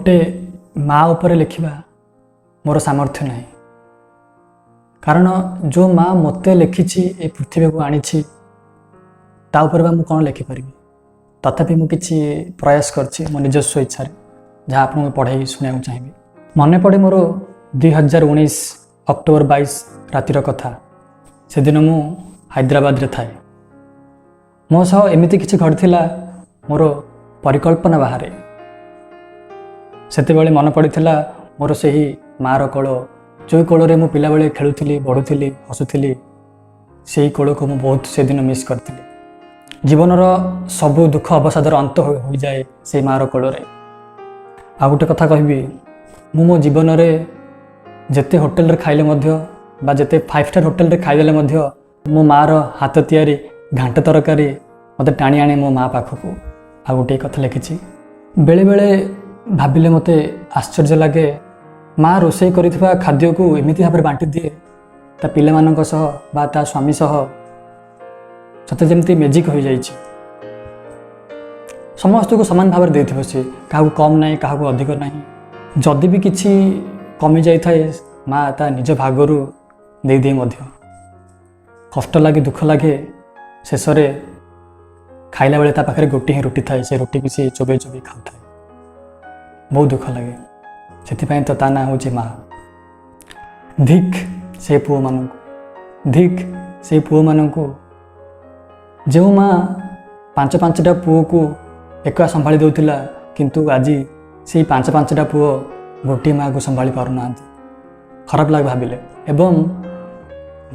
ଗୋଟେ ମା ଉପରେ ଲେଖିବା ମୋର ସାମର୍ଥ୍ୟ ନାହିଁ, କାରଣ ଯେଉଁ ମା ମୋତେ ଲେଖିଛି, ଏ ପୃଥିବୀକୁ ଆଣିଛି, ତା ଉପରେ ବା ମୁଁ କ'ଣ ଲେଖିପାରିବି? ତଥାପି ମୁଁ କିଛି ପ୍ରୟାସ କରିଛି ମୋ ନିଜସ୍ୱ ଇଚ୍ଛାରେ, ଯାହା ଆପଣଙ୍କୁ ପଢ଼ାଇ ଶୁଣିବାକୁ ଚାହିଁବି। ମନେ ପଡ଼େ ମୋର 2019 ଅକ୍ଟୋବର 22 ରାତିର କଥା। ସେଦିନ ମୁଁ ହାଇଦ୍ରାବାଦରେ ଥାଏ। ମୋ ସହ ଏମିତି କିଛି ଘଟିଥିଲା ମୋର ପରିକଳ୍ପନା ବାହାରେ। ସେତେବେଳେ ମନେ ପଡ଼ିଥିଲା ମୋର ସେହି ମାଆର କୋଳ, ଯେଉଁ କୋଳରେ ମୁଁ ପିଲାବେଳେ ଖେଳୁଥିଲି, ବଢ଼ୁଥିଲି, ହସୁଥିଲି। ସେହି କୋଳକୁ ମୁଁ ବହୁତ ସେଦିନ ମିସ୍ କରିଥିଲି। ଜୀବନର ସବୁ ଦୁଃଖ ଅବସାଦର ଅନ୍ତ ହୋଇଯାଏ ସେଇ ମାଆର କୋଳରେ। ଆଉ ଗୋଟେ କଥା କହିବି, ମୁଁ ମୋ ଜୀବନରେ ଯେତେ ହୋଟେଲରେ ଖାଇଲେ ମଧ୍ୟ ବା ଯେତେ ଫାଇଭ୍ ଷ୍ଟାର୍ ହୋଟେଲରେ ଖାଇଦେଲେ ମଧ୍ୟ, ମୋ ମାଆର ହାତ ତିଆରି ଘାଣ୍ଟ ତରକାରୀ ମୋତେ ଟାଣି ଆଣେ ମୋ ମା' ପାଖକୁ। ଆଉ ଗୋଟିଏ କଥା ଲେଖିଛି। ବେଳେବେଳେ ଭାବିଲେ ମୋତେ ଆଶ୍ଚର୍ଯ୍ୟ ଲାଗେ, ମା ରୋଷେଇ କରିଥିବା ଖାଦ୍ୟକୁ ଏମିତି ଭାବରେ ବାଣ୍ଟି ଦିଏ ତା ପିଲାମାନଙ୍କ ସହ ବା ତା ସ୍ୱାମୀ ସହ, ସତେ ଯେମିତି ମ୍ୟାଜିକ୍ ହୋଇଯାଇଛି। ସମସ୍ତଙ୍କୁ ସମାନ ଭାବରେ ଦେଇଥିବ ସେ, କାହାକୁ କମ୍ ନାହିଁ, କାହାକୁ ଅଧିକ ନାହିଁ। ଯଦି ବି କିଛି କମି ଯାଇଥାଏ, ମା ତା ନିଜ ଭାଗରୁ ଦେଇଦିଏ ମଧ୍ୟ। କଷ୍ଟ ଲାଗେ, ଦୁଃଖ ଲାଗେ। ଶେଷରେ ଖାଇଲା ବେଳେ ତା ପାଖରେ ଗୋଟିଏ ହିଁ ରୁଟି ଥାଏ। ସେ ରୁଟିକୁ ସେ ଚୋବେଇ ଚୋବେଇ ଖାଉଥାଏ। ବହୁତ ଦୁଃଖ ଲାଗେ। ସେଥିପାଇଁ ତ ତା ନାଁ ହେଉଛି ମା। ଧିକ୍ ସେ ପୁଅମାନଙ୍କୁ, ଧିକ୍ ସେ ପୁଅମାନଙ୍କୁ, ଯେଉଁ ମା ପାଞ୍ଚ ପାଞ୍ଚଟା ପୁଅକୁ ଏକା ସମ୍ଭାଳି ଦେଉଥିଲା, କିନ୍ତୁ ଆଜି ସେଇ ପାଞ୍ଚ ପାଞ୍ଚଟା ପୁଅ ଗୋଟିଏ ମାଆକୁ ସମ୍ଭାଳି ପାରୁନାହାନ୍ତି। ଖରାପ ଲାଗେ ଭାବିଲେ। ଏବଂ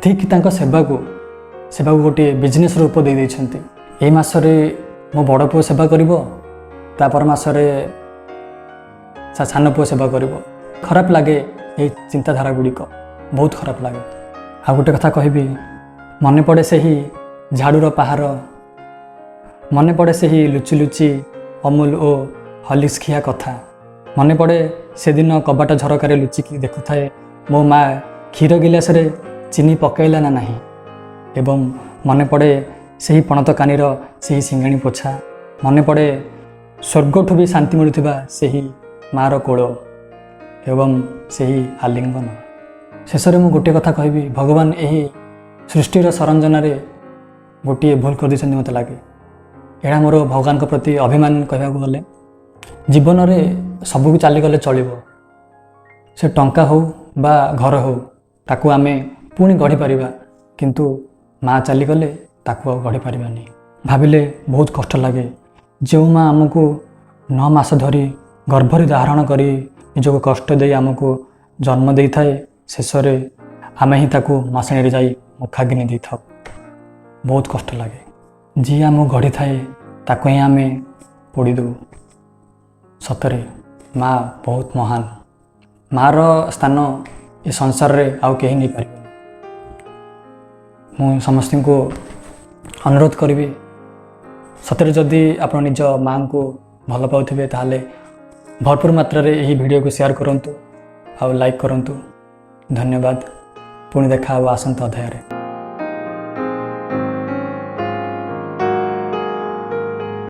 ଧିକ୍ ତାଙ୍କ ସେବାକୁ। ସେବାକୁ ଗୋଟିଏ ବିଜନେସ୍ ରୂପ ଦେଇ ଦେଇଛନ୍ତି। ଏଇ ମାସରେ ମୋ ବଡ଼ ପୁଅ ସେବା କରିବ, ତା ପର ମାସରେ ସାନ ପୁଅ ସେବା କରିବ। ଖରାପ ଲାଗେ ଏଇ ଚିନ୍ତାଧାରା ଗୁଡ଼ିକ, ବହୁତ ଖରାପ ଲାଗେ। ଆଉ ଗୋଟେ କଥା କହିବି। ମନେ ପଡ଼େ ସେହି ଝାଡ଼ୁର ପାହାର, ମନେ ପଡ଼େ ସେହି ଲୁଚି ଲୁଚି ଅମୁଲ ଓ ହର୍ଲିକ୍ସ ଖିଆ କଥା। ମନେ ପଡ଼େ ସେଦିନ କବାଟ ଝରକାରେ ଲୁଚିକି ଦେଖୁଥାଏ ମୋ ମା କ୍ଷୀର ଗିଲାସରେ ଚିନି ପକାଇଲା ନା ନାହିଁ। ଏବଂ ମନେ ପଡ଼େ ସେହି ପଣତ କାନିର ସେହି ସିଙ୍ଗାଣି ପୋଛା। ମନେ ପଡ଼େ ସ୍ୱର୍ଗଠୁ ବି ଶାନ୍ତି ମିଳୁଥିବା ସେହି ମାଆର କୋଳ ଏବଂ ସେହି ଆଲିଙ୍ଗନ। ଶେଷରେ ମୁଁ ଗୋଟିଏ କଥା କହିବି। ଭଗବାନ ଏହି ସୃଷ୍ଟିର ସଂରଚନାରେ ଗୋଟିଏ ଭୁଲ କରିଦେଇଛନ୍ତି ମୋତେ ଲାଗେ। ଏହା ମୋର ଭଗବାନଙ୍କ ପ୍ରତି ଅଭିମାନ। କହିବାକୁ ଗଲେ ଜୀବନରେ ସବୁକୁ ଚାଲିଗଲେ ଚଳିବ, ସେ ଟଙ୍କା ହେଉ ବା ଘର ହେଉ, ତାକୁ ଆମେ ପୁଣି ଗଢ଼ିପାରିବା। କିନ୍ତୁ ମା ଚାଲିଗଲେ ତାକୁ ଆଉ ଗଢ଼ିପାରିବାନି। ଭାବିଲେ ବହୁତ କଷ୍ଟ ଲାଗେ। ଯେଉଁ ମା ଆମକୁ 9 ମାସ ଧରି ଗର୍ଭରେ ଧାରଣ କରି ନିଜକୁ କଷ୍ଟ ଦେଇ ଆମକୁ ଜନ୍ମ ଦେଇଥାଏ, ଶେଷରେ ଆମେ ହିଁ ତାକୁ ମଶାଣିରେ ଯାଇ ମୁଖାଗ୍ନି ଦେଇଥାଉ। ବହୁତ କଷ୍ଟ ଲାଗେ। ଯିଏ ଆମକୁ ଗଢ଼ିଥାଏ, ତାକୁ ହିଁ ଆମେ ପୋଡ଼ିଦେଉ। ସତରେ ମା ବହୁତ ମହାନ। ମାର ସ୍ଥାନ ଏ ସଂସାରରେ ଆଉ କେହି ନେଇପାରିବେନି। ମୁଁ ସମସ୍ତଙ୍କୁ ଅନୁରୋଧ କରିବି, ସତରେ ଯଦି ଆପଣ ନିଜ ମାଆଙ୍କୁ ଭଲ ପାଉଥିବେ, ତାହେଲେ ଭରପୁର ମାତ୍ରାରେ ଏହି ଭିଡ଼ିଓକୁ ସେୟାର କରନ୍ତୁ ଆଉ ଲାଇକ୍ କରନ୍ତୁ। ଧନ୍ୟବାଦ। ପୁଣି ଦେଖା ହେବ ଆସନ୍ତା ଅଧ୍ୟାୟରେ।